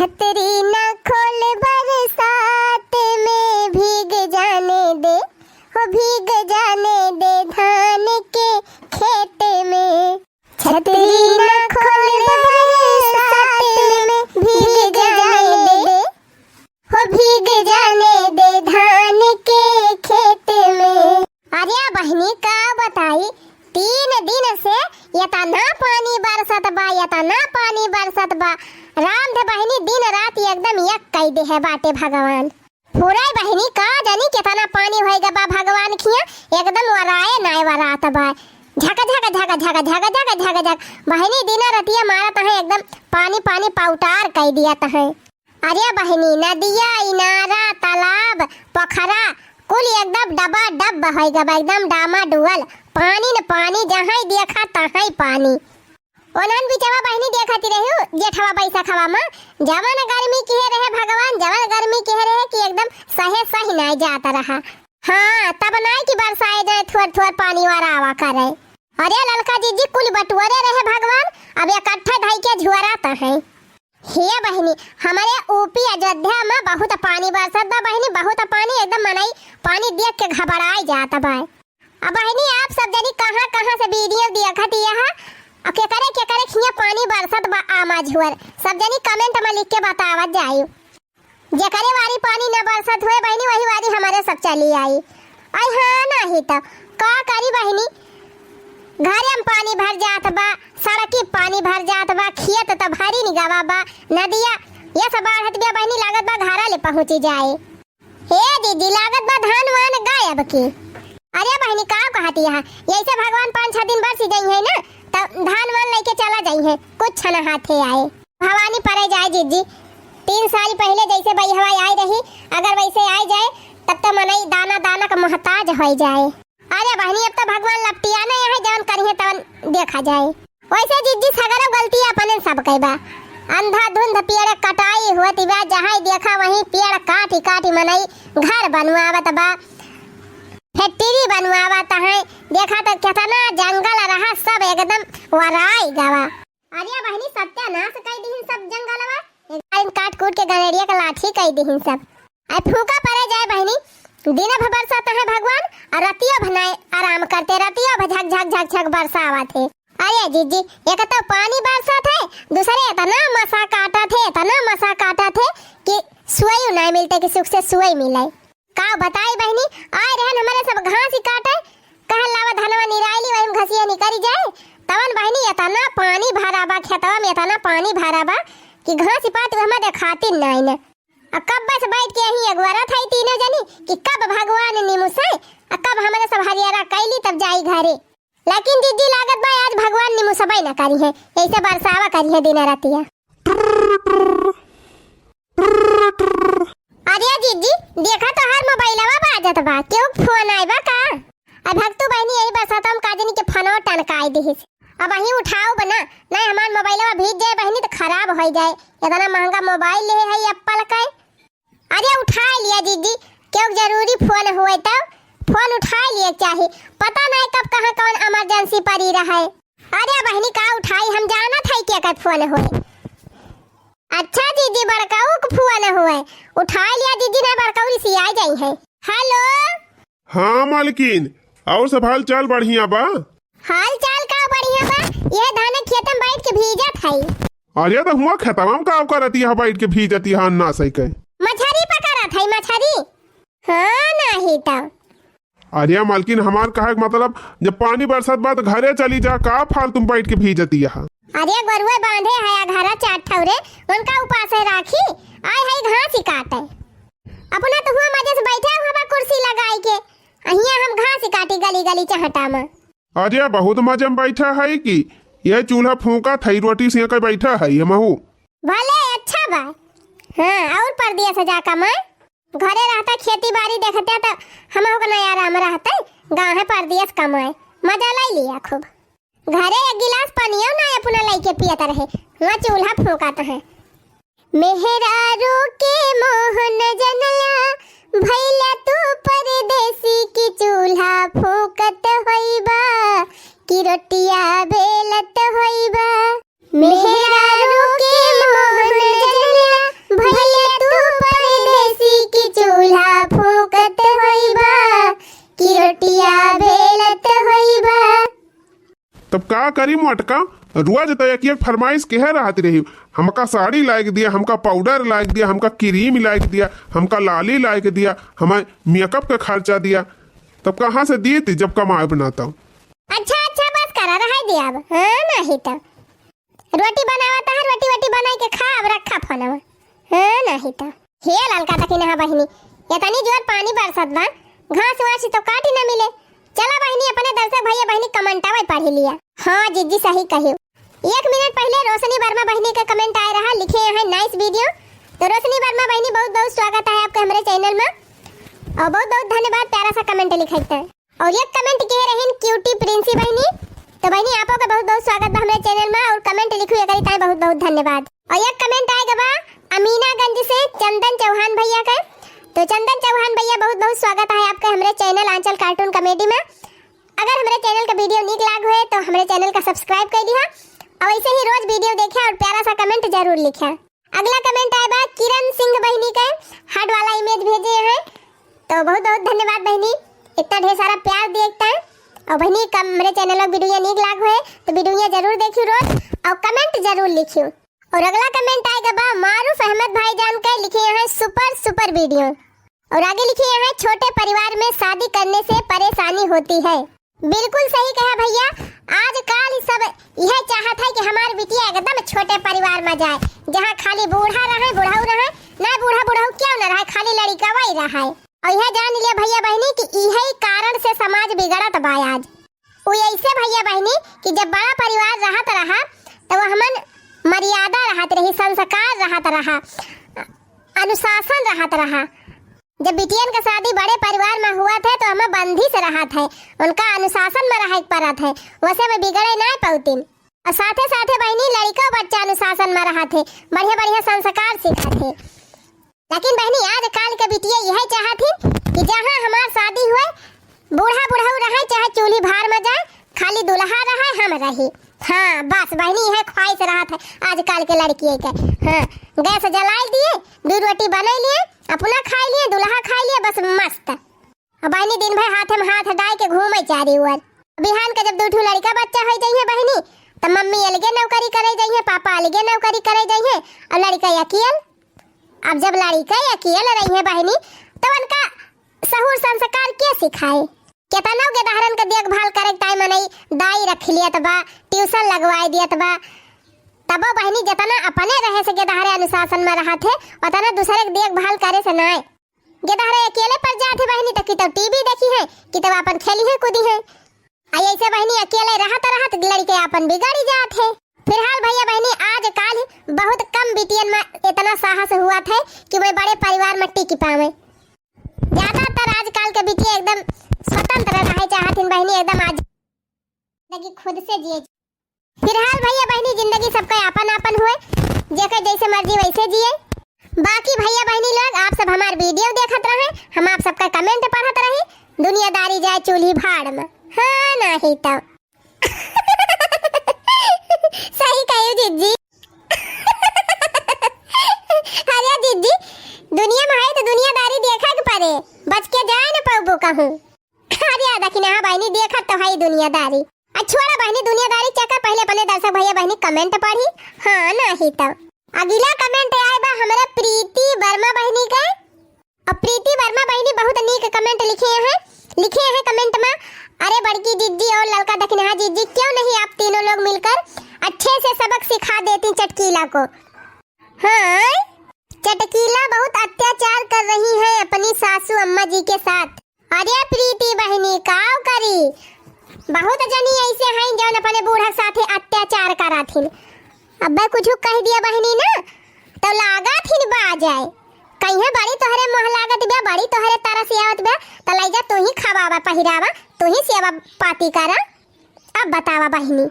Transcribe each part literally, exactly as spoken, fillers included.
छतरी ना खोल बरसात में, भीग जाने दे, हो भीग जाने दे धान के खेत में। छतरी ना खोल बरसात में, भीग जाने दे, हो भीग जाने दे धान के खेत में। अरे बहिनी, का बताई, तीन दिन से एतना पानी बरसत बा, एतना पानी बरसत बा। राम दे बहिनी, दिन रात एकदम एक कई देहे बाटे भगवान। पूरा बहिनी, का जानी केतना पानी होई गा बा भगवान खिया, एकदम वराए नाय वरात बा। झक झक झक झक झक झक झक झक। बहिनी, दिन रतिया मारत है एकदम पानी पानी पाउटार कई दियत है। अरे बहिनी, नदिया, इनारा, तालाब, पोखरा कुल एकदम डबा डब होई गा बा, एकदम डामाडोल। पानी न पानी, जहाँ देखा तहाँ पानी। ओनहन बिचवा बहिनी देखत रहिउ, जेठवा बैसखवा मा जवन गर्मी किहे रहे भगवान, जवन गर्मी किहे रहे कि एकदम सहे सही नाय जात रहा। हाँ, तब नाय कि बरसाए जाए, थोर थोर पानी वरावा करे। अरे ललका जिज्जी, कुल बटुअरे रहे भगवान, अब इकट्ठे धई के झुअरात है। हे बहिनी, हमरे यूपी अयोध्या मा बहुत पानी बरसत बा बहिनी, बहुत पानी, एकदम मनई पानी देख के घबराई जात बा। अब बहिनी, आप सब जनी कहाँ कहाँ से video देखत यहा, और केकरे केकरे खिया पानी बरसत बा आमा झुअर, सब जनी comment मा लिख के बतावत जाई। जेकरे वारी पानी न बरसत हुए बहिनी, वही वारी हमरे सब चली आई। आई हाँ, नाही तो का करी बहिनी, घरे में पानी भर जात बा, सड़की पानी भर जात बा, खेत त भरी नि गवा बा, नदिया ये सब बाढ़त बिया बहिनी, लागत बा घरा ले पहुँची जाए। हे दीदी, लागत बा धान वान गायब की। अरे बहिनी, का कहती है, यैसे भगवान पाँच छह दिन बरसी जाई है ना, तब धान वान लेके चला जाई है, कुछ न हाथे आए। भवानी परे जाए जीजी, तीन साल पहिले जैसे बइहवा आई रही, अगर वैसे आई जाए, तब तो मनई दाना दाना का मोहताज होई जाए। अरे बहिनी, अब तो भगवान लपटिया नहीं है, जवन करिहे तवन देखा जाए। वैसे जीजी, सगरो गलती अपने सब के बा। अंधाधुंध पेड़ कटाई होत बा, जहाँ देखा वहीं पेड़ काटी काटी मनई घर बनवावत बा, factory बनवावत है। देखा तो कितना जंगल रहा, सब एकदम वराई गवा। अरे बहिनी, सत्यानाश कई दिहिन सब जंगलवा। एक दिन काट कूट के गनेरिया के लाठी कई दिहिन सब। आई फूका परे जाए बहिनी, दिन भर बरसात है भगवान, और रतियो भर नाय आराम करते, रतियो भर झक झक झक झक बरसावत है। अरे जीजी, एक तो पानी बरसात है, दूसरे इतना मसा काटत है, इतना मसा काटत है कि सुई नाय मिलते कि सुख से सुई मिले। का बताई बहिनी, आए रहन हमरे सब घास ही काटे, कहन लावा धनवा निराई ली, वही में घसिया निकरी जाए। तवन बहिनी, इतना पानी भरा बा खेतवा में, इतना पानी भरा बा कि घास ही पात हमें देखाती नाई न। आ कब बस बैठ के यहीं अगुआरत है तीनों जनी कि कब भगवान निमुसे, आ कब हमरे सब हरियारा कैली तब जाई घरे। लेकिन दीदी, लागत बा आज भगवान निमुसबे न करी है, ऐसे बरसावा करी है दिन रतिया। अरे दीदी, देखा तोहार मोबाइलवा बाजत बा, केहू फोन आए बा का? अब भक्तू बहिनी, यही बरसात हम का जनी के फोनवा टनकाई दिहिस। अब अहीं उठाओ बना, नहीं हमार मोबाइलवा भीज जाए बहिनी तो खराब हो जाए। इतना महंगा मोबाइल ले है एप्पल का। अरे उठाई लिया जीजी, केहू जरूरी फोन हुए तो फोन उठाई लिया चाही। पता नहीं कब कहाँ कौन emergency पड़ी रहे। अरे बहिनी का उठाई, हम जानत है के कर फोन हुए। अच्छा जीजी, बड़काऊ के फोन हुए, उठाई लिया जीजी, ना बड़काऊ रिसिया जाई है। हेलो। हाँ मालकिन, और सब हाल चाल बढ़िया बा? हाल चाल का बढ़िया बा, यह धान खेत में बैठ के भीजत है। अरे तो हुआ खेतवा में का करत यह बैठ के भीजत यह अन्ना सही के? मछरी पकड़त है, मछरी। हाँ, नाही तो। अरे मालकिन, हमार कहे के मतलब, जब पानी बरसत बा तो घरे चली जा, का फालतू में बैठ के भीजती यहाँ? अरे गोरुए बांधे है आ घरा चार ठौरे, उनका उपासे राखी, आए है घास ही काटे। अपना तो हुआ मजे से बैठा हुआ बा कुर्सी लगाई के, अहिया हम घास ही काटी गली गली चहटा में। अरे बहुत मजे में बैठा है कि यह चूल्हा फूंका थई रोटी से के बैठा है ये महू। भले अच्छा बा। हाँ, और परदेस जा कमाए। घरे रहता खेती बाड़ी देखते तो हम हो नया आराम रहते। गाँव है परदेस कमाए, मजा लाई लिया खूब। घरे एक गिलास पनियो ना अपना लइके पियत रहे, हुआ चूल्हा फूंकत है। मेहरारू के मोह न जनला, भइला तू परदेसी की चूल्हा फूंकत होइबा, कि रोटिया बेलत होइबा। मेहरारू के मोह न जनला, का करी मोटका, रोज तो एक एक फरमाइश केहे रहत रही, हमका साड़ी लाइक दिया, हमका पाउडर लाइक दिया, हमका क्रीम लाइक दिया, हमका लाली लाइक दिया, हमारे मेकअप का खर्चा दिया। तब कहाँ से दीत जब कमाए ना तो? अच्छा, अच्छा, बस करा, रहे दिया अब। हाँ, नहीं तो। रोटी बनावत है, रोटी वोटी बनाई के खा, अब रखा फोनवा। हाँ, नहीं तो। हे ललका दखिनहा बहिनी, इतनी जोर पानी बरसत बा, घास वास तो काटी न मिले। चला बहिनी, अपने दर्शक भैया बहिनी कमेंटवा पढ़ लिया। हाँ जिज्जी, सही कहियो। एक मिनट पहले रोशनी वर्मा बहिनी का कमेंट आए रहा, लिखे हैं nice video। तो रोशनी वर्मा बहिनी, बहुत बहुत स्वागत है आपके हमरे चैनल में, और बहुत बहुत धन्यवाद प्यारा सा कमेंट लिखे थे। और एक कमेंट किहे रहीन क्यूटी प्रिंसी बहिनी। तो बहिनी, आपो के बहुत बहुत स्वागत बा हमरे चैनल में, और कमेंट लिखू एकरी ताई बहुत बहुत धन्यवाद। और एक कमेंट आए के बा अमीनागंज से चंदन चौहान भैया के। तो चंदन चौहान भैया, बहुत बहुत स्वागत है आपके हमरे चैनल आंचल कार्टून कॉमेडी में। अगर हमरे चैनल का वीडियो नीक लाग होए तो हमरे चैनल का सब्सक्राइब कर लिहा, और ऐसे ही रोज वीडियो देखा और प्यारा सा कमेंट जरूर लिखा। अगला कमेंट आए बा किरण सिंह बहिनी के, हार्ट वाला इमेज भेजे हैं। तो बहुत बहुत धन्यवाद बहिनी, इतना ढेर सारा प्यार दिए एकता। और बहिनी, कम हमरे चैनल में वीडियो नीक लाग होए तो वीडियो जरूर देखियो रोज, और कमेंट जरूर लिखियो। और अगला कमेंट आए के बा मारूफ अहमद भाईजान के, लिखे हैं सुपर सुपर वीडियो। और आगे लिखे हैं, छोटे परिवार में शादी करने से परेशानी होती है। बिल्कुल सही कहा भैया, आजकल सब यह चाहत है कि हमार बिटिया एकदम छोटे परिवार में जाए, जहाँ खाली बूढ़ा रहे, बुढ़ऊ रहे, ना बूढ़ा बुढ़ऊ क्यों ना रहे, खाली लड़िकवा ही रहे। और यह जान लिया भैया बहिनी कि यही कारण से समाज बिगड़त बा आज। वो ऐसे भैया बहिनी कि जब बड़ा परिवार रहत रहा तो वो हमन मर्यादा रहत रही, संस्कार रहत रहा, अनुशासन रहत रहा। जब बिटियन का शादी बड़े परिवार में हुआ थे तो हमें बंदिश रहत है, उनका अनुशासन में रहे के पड़त है, वैसे में बिगड़े ना पौतिन। और साथे साथे बहिनी लड़िका बच्चा अनुशासन में रहत है, बढ़िया बढ़िया संस्कार सीखत है। लेकिन बहिनी आजकल के बिटिया यह चाहत ही कि जहाँ हमार शादी हुए, बूढ़ा बुढ़ऊ रहे चाहे चूल्ही भार में जाए, खाली दुल्हा रहे हम रही। हाँ बस बहिनी यह ख्वाहिश रहत है आजकल के लड़किए के। हाँ, गैस जलाई दिए, दो रोटी बनाई लिए, अपना खाई लिए, दुल्हा खाई लिए, बस मस्त। अब बहिनी दिन भर हाथ में हाथ डाल के घूमे चारी ओर। बिहान के जब दू ठो लड़का बच्चा हो जाइए बहिनी, तो मम्मी अलगे नौकरी करे जाइए, पापा अलगे नौकरी करे जाइए, और लड़का अकेल। अब जब लड़का अकेल रही है बहिनी, तो उनका सहूर संस्कार के सिखाए? केतनो गेदहरन के देखभाल करे के टाइम नहीं, दाई रख लियत बा, ट्यूशन लगवाए दियत बा। तबो बहिनी जितना अपने रहे से गेदहरे अनुशासन में रहत है, उतना दूसरे के देखभाल करे से नाय। गेदहरे अकेले पर जात है बहिनी, तो कि तो टीवी देखी है, कि तो अपन खेली है, कूदी है। आ ऐसे बहिनी अकेले रहत रहत लड़के अपन बिगड़ी जात है। फिलहाल भैया बहिनी आजकल बहुत कम बिटियन में इतना साहस हुआ था कि वे बड़े परिवार में टिक पावे। ज्यादातर आजकल के बिटिया एकदम स्वतंत्र रहे चाहत हिन बहिनी, एकदम आज जिंदगी खुद से जिए। फिलहाल भैया बहिनी जिंदगी सबका आपन आपन हुए, जेकर जैसे मर्जी वैसे जिए। बाकी भैया बहिनी लोग आप सब हमार वीडियो देखत रहे, हम आप सबका कमेंट पढ़त रही। दुनियादारी जाए चूल्ही भाड़ में, हाँ नहीं तो। सही कही जिज्जी। अरे जिज्जी, दुनिया में है तो दुनियादारी देखा के पड़े, बच के जाए न पौबो कहूँ। अरे याद कि ना बहिनी, देखत तो है दुनियादारी। आ छोड़ा बहिनी दुनियादारी चक्कर, पहले अपने दर्शक भैया बहिनी कमेंट पढ़ी। हाँ नहीं तो। अगला कमेंट आए बा हमारे प्रीति वर्मा बहिनी के। और प्रीति वर्मा बहिनी बहुत नीक कमेंट लिखे हैं, लिखे हैं कमेंट में, "अरे बड़की जिज्जी और ललका दखिनहा जिज्जी, क्यों नहीं आप तीनों लोग मिलकर अच्छे से सबक सिखा देती चटकीला को?" हाँ, चटकीला बहुत अत्याचार कर रही है अपनी सासू अम्मा जी के साथ। अरे प्रीति बहिनी, काव करी, बहुत जनी ऐसे हैं जौन अपने बूढ़ा के साथे अत्याचार करत हिन। अब्बे कुछ कह दिया बहिनी ना, तो लागत हिन बाजै। कहिए बड़ी तोहरे मोह लागत बा, बड़ी तोहरे तरस आवत बा, तो लै जा तू ही खवावा पहिरावा, तू ही सेवा पाती करा। अब बतावा बहिनी,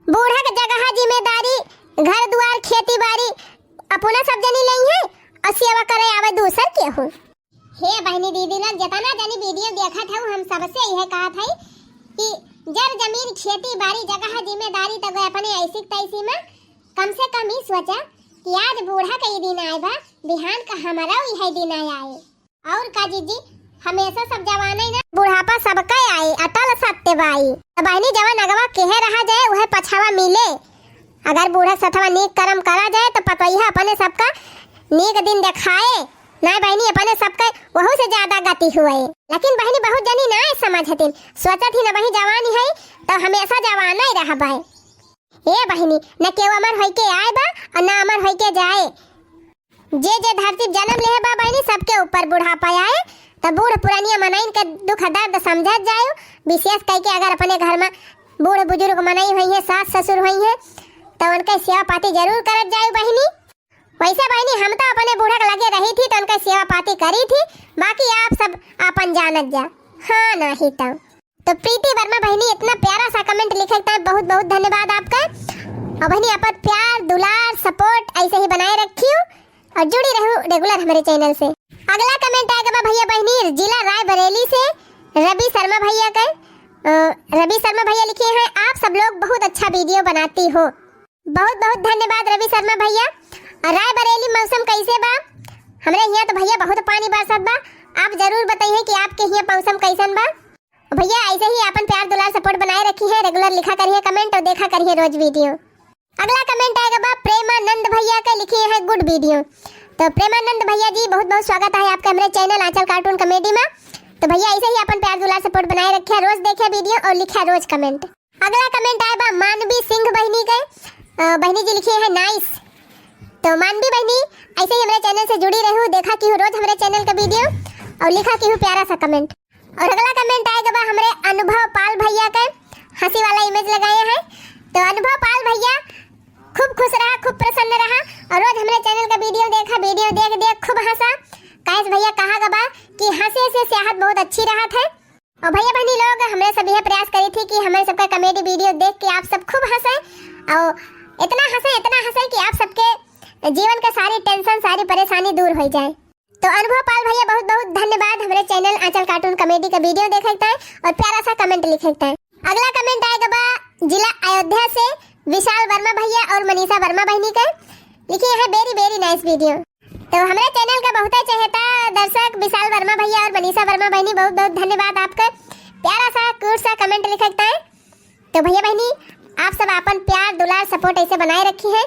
बूढ़ा के जगह जिम्मेदारी, घर दुआर, खेती बाड़ी, अपना सब जनी लेइहैं और सेवा करे आवे दूसर केहू। हे बहिनी दीदी लोग, जितना जनी वीडियो देखत हऊ, हम सबसे यह कहत हई कि जर जमीन, खेती बाड़ी, जगह जिम्मेदारी तो गए अपने ऐसी तैसी में, कम से कम ई सोचा कि आज बूढ़ा के ई दिन आए बा, बिहान का हमारा यह दिन आए। और का जीजी, हमेशा सब जवानई ना, बुढ़ापा सबके आई, अटल सत्य बाई। त बहिनी, जवन अगवा केहे रहा जाए, उहे पछावा मिले। अगर बूढ़ा सथवा नीक करम करा जाए, त पतोहिया अपने सबका नीक दिन देखाए। नाय बहिनी, अपने सबके वहू से ज्यादा गति हुए। लेकिन बहिनी, बहुत जनी नाय समझ हथिन, सोचत ही न बहिनी जवानी है, त हमेशा जवानई रहबे। ए बहिनी, न केहू अमर होइके आए बा, और न अमर होइके जाए। जे जे धरती जन्म लेहे बा बहिनी, सबके ऊपर बुढ़ापा आए, त बूढ़ पुरानिया मनइन के दुख दर्द समझत जायो। विशेष कइके अगर अपने घर में बूढ़ बुजुर्ग मनई होइहे, सास ससुर होइहे, त उनके सेवा पाती जरूर करत जायो बहिनी। वैसे बहिनी, हम तो अपने बूढ़ा के लगे रही थी, त उनके सेवा पाती करी थी, बाकी आप सब आपन जानत जा। हाँ, नाही तो। तो प्रीति वर्मा बहिनी इतना प्यारा सा comment लिखे के ताई बहुत बहुत धन्यवाद आपका। और बहिनी, अपन प्यार, दुलार, support ऐसे ही बनाए रखियो और जुड़ी रहू regular हमरे channel से। अगला comment आएगा बा भैया बहिनी जिला रायबरेली से, रवि शर्मा भैया का। अ, रवि शर्मा भैया लिखे हैं, "आप सब लोग बहुत अच्छा video बनाती हो।" बहुत बहुत धन्यवाद रवि शर्मा भैया। और रायबरेली मौसम कैसे बा? हमरे हियाँ तो भैया बहुत पानी बरसत बा। आप जरूर बताइए कि आपके हियाँ मौसम कैसन बा। भैया ऐसे ही आपन प्यार दुलार support बनाए रखी है, regular लिखा करिए comment और देखा करिए रोज video। अगला comment आएगा बा प्रेमानंद भैया का, लिखे हैं good video। तो प्रेमानंद भैया जी, बहुत बहुत स्वागत है आपका हमरे channel आंचल cartoon comedy में। तो भैया ऐसे ही आपन प्यार दुलार support बनाए रखे, रोज देखे video और लिखे रोज comment। अगला comment आए बा मानवी सिंह बहिनी के। अ, बहिनी जी लिखे हैं nice। तो मानवी बहिनी, ऐसे ही हमरे channel से जुड़ी रहू, देखा किहू रोज हमरे channel का video और लिखा किहू प्यारा सा comment। और अगला comment आएगा बा हमरे अनुभव पाल भैया के, हंसी वाला image लगाए हैं। तो अनुभव पाल भैया, खूब खुश रहा, खूब प्रसन्न रहा और रोज हमरे channel का video देखा, video देख देख खूब हंसा। काहे से भैया कहा गबा कि हंसे से सेहत बहुत अच्छी रहत है। और भैया बहनी लोग, हमरे सब यह प्रयास करी थी कि हमरे सबका comedy video देख के आप सब खूब हंसे और इतना हंसे, इतना हंसे कि आप सबके जीवन का सारी tension, सारी परेशानी दूर हो जाए। तो अनुभव पाल भैया, बहुत बहुत धन्यवाद हमरे channel आंचल cartoon comedy का video देखे के ताई और प्यारा सा comment लिखे के ताई। अगला comment आएगा बा जिला अयोध्या से विशाल वर्मा भैया और मनीषा वर्मा बहिनी के, लिखे हैं very very nice video। तो हमरे channel का बहुते चहेता दर्शक विशाल वर्मा भैया और मनीषा वर्मा बहिनी, बहुत बहुत धन्यवाद आपका प्यारा सा cute सा comment लिखे के ताई। तो भैया बहिनी, आप सब आपन प्यार दुलार support ऐसे बनाए रखी है,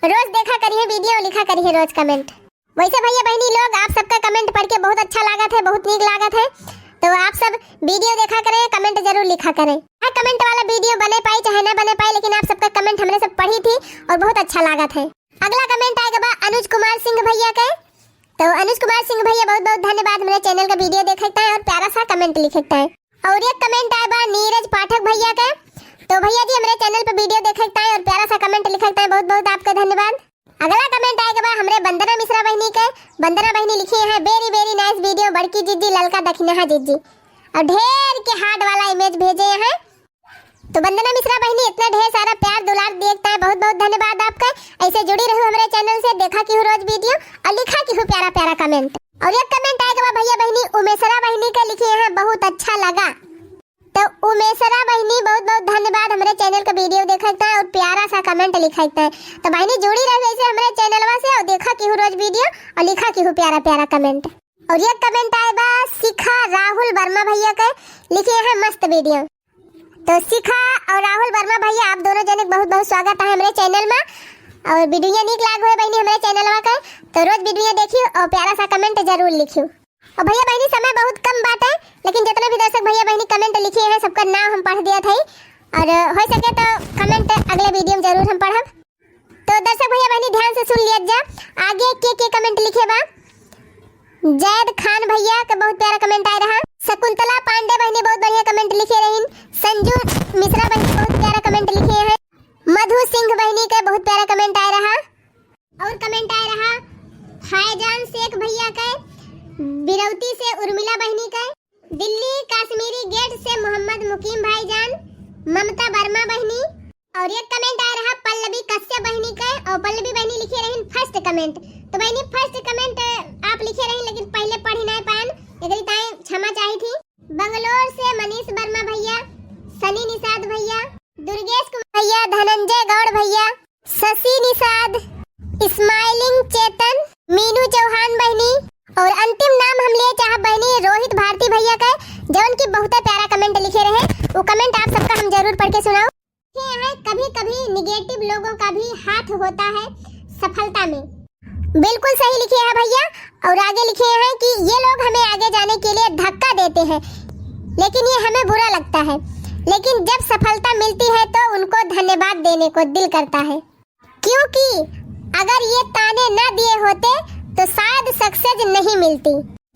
रोज देखा करिए video, लिखा करिए रोज comment। वैसे भैया बहिनी लोग, आप सबका comment पढ़ के बहुत अच्छा लागत है, बहुत नीक लागत है। तो आप सब video देखा करें, comment जरूर लिखा करें। हाँ, comment वाला video बने पाई चाहे ना बने पाई, लेकिन आप सबका comment हमरे सब पढ़ी थी और बहुत अच्छा लागत है। अगला comment आएगा बा अनुज कुमार सिंह भैया के। तो अनुज कुमार सिंह भैया, बहुत बहुत धन्यवाद हमरे channel का video देखे के ताई और प्यारा सा comment लिखे के ताई। और एक comment आए बा नीरज पाठक भैया के। तो भैया जी, हमरे channel पे video देखे के ताई और प्यारा सा comment लिखे के ताई बहुत बहुत आपका धन्यवाद। अगला comment आएगा बा हमरे वंदना मिश्रा बहिनी के। वंदना बहिनी लिखी हैं, very very nice video, बड़की जीजी, ललका दखिनहा जीजी, और ढेर के heart वाला image भेजे हैं। तो वंदना मिश्रा बहिनी, इतना ढेर सारा प्यार दुलार देख ताई बहुत बहुत धन्यवाद आपका। ऐसे जुड़ी रहू हमरे channel से, देखा किहू रोज video और लिखा किहू प्यारा प्यारा comment। और एक comment आएगा बा भैया बहिनी उमेशरा बहिनी के, लिखी हैं, बहुत अच्छा लगा। तो उमेशरा बहिनी, बहुत बहुत धन्यवाद हमरे channel का video देखे के ताई और प्यारा सा comment लिखे के ताई। तो बहिनी जुड़ी रहू ऐसे हमरे channelवा से और देखा किहू रोज video और लिखा किहू प्यारा प्यारा comment। और ये comment आए बा शिखा राहुल वर्मा भैया के, लिखे हैं, मस्त video। तो शिखा और राहुल वर्मा भैया, आप दोनों जने के बहुत बहुत स्वागत है हमरे channel में। और video नीक लाग होए बहिनी हमरे channelवा के, तो रोज video देखियो और प्यारा सा comment जरूर लिखियो। और भैया बहिनी, समय बहुत कम बाटे, लेकिन जितना भी दर्शक भैया बहिनी comment लिखे हैं, सबका नाम हम पढ़ दिया था। और हो सके तो comment अगले video में जरूर हम पढ़ब। तो दर्शक भैया बहिनी, ध्यान से सुन लिया जा, आगे के के comment लिखे बा। जैद खान भैया के बहुत प्यारा comment आए रहा। शकुंतला पांडे बहिनी बहुत बढ़िया comment लिखे रहीन। संजू मिश्रा बहिनी बहुत प्यारा comment लिखे हैं। मधु सिंह बहिनी के बहुत प्यारा comment आए रहा। और comment आए रहा फैजान शेख भैया के, बिरौती से उर्मिला बहिनी के, दिल्ली कश्मीरी गेट से मोहम्मद मुकीम भाईजान, ममता वर्मा बहिनी। और एक comment आए रहा पल्लवी कश्यप बहिनी के, और पल्लवी बहिनी लिखे रहीन first comment। तो बहिनी, first comment आप लिखे रहीन, लेकिन पहले पढ़ी नहीं पाएन, एकरी ताई क्षमा चाही थी। बंगलोर से मनीष वर्मा भैया, सनी निषाद भैया, दुर्गेश कुमार भैया, धनंजय गौड़ भैया, शशि निषाद, स्माइलिंग चेतन, मीनू चौहान बहिनी, और अंतिम नाम हम लिए चाहब बहनी रोहित भारती भैया के, जौन की बहुते प्यारा comment लिखे रहे। वो comment आप सबका हम जरूर पढ़ के सुनाओ। ये है, कभी-कभी negative लोगों का भी हाथ होता है सफलता में। बिल्कुल सही लिखे हैं भैया। और आगे लिखे हैं कि ये लोग हमें आगे जाने के लिए धक्का देते हैं, लेकिन ये हमें बुरा लगता है, लेकिन जब सफलता मिलती है तो उनको धन्यवाद देने को दिल करता है, क्योंकि अगर ये ताने न दिए होते तो शायद success नहीं मिलती।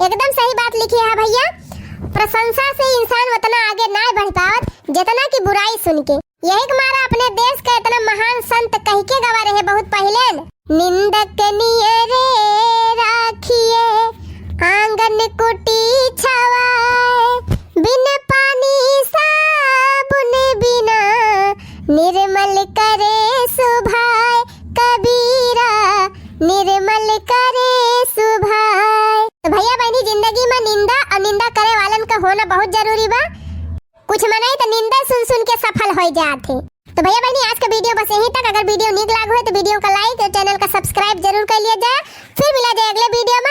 एकदम सही बात लिखे है भैया। प्रशंसा से इंसान उतना आगे ना बढ़ पावत जितना कि बुराई सुन के। यही के मारा अपने देश का इतना महान संत कह के गवा रहे बहुत पहिले न, निंदक नियरे राखिए आंगन कुटी छवाए, बिन पानी साबुन बिना निर्मल करे सुभाए, कबीरा निर्मल करे सुभाए। तो भैया बहनी, जिंदगी में निंदा और निंदा करे वालन का होना बहुत जरूरी बा। कुछ मनई तो निंदा सुन सुन के सफल हो जात है। तो भैया बहनी, आज का video बस यहीं तक। अगर video नीक लाग हो तो video का like और channel का subscribe जरूर कर लिया जाए। फिर मिला जाए अगले video में।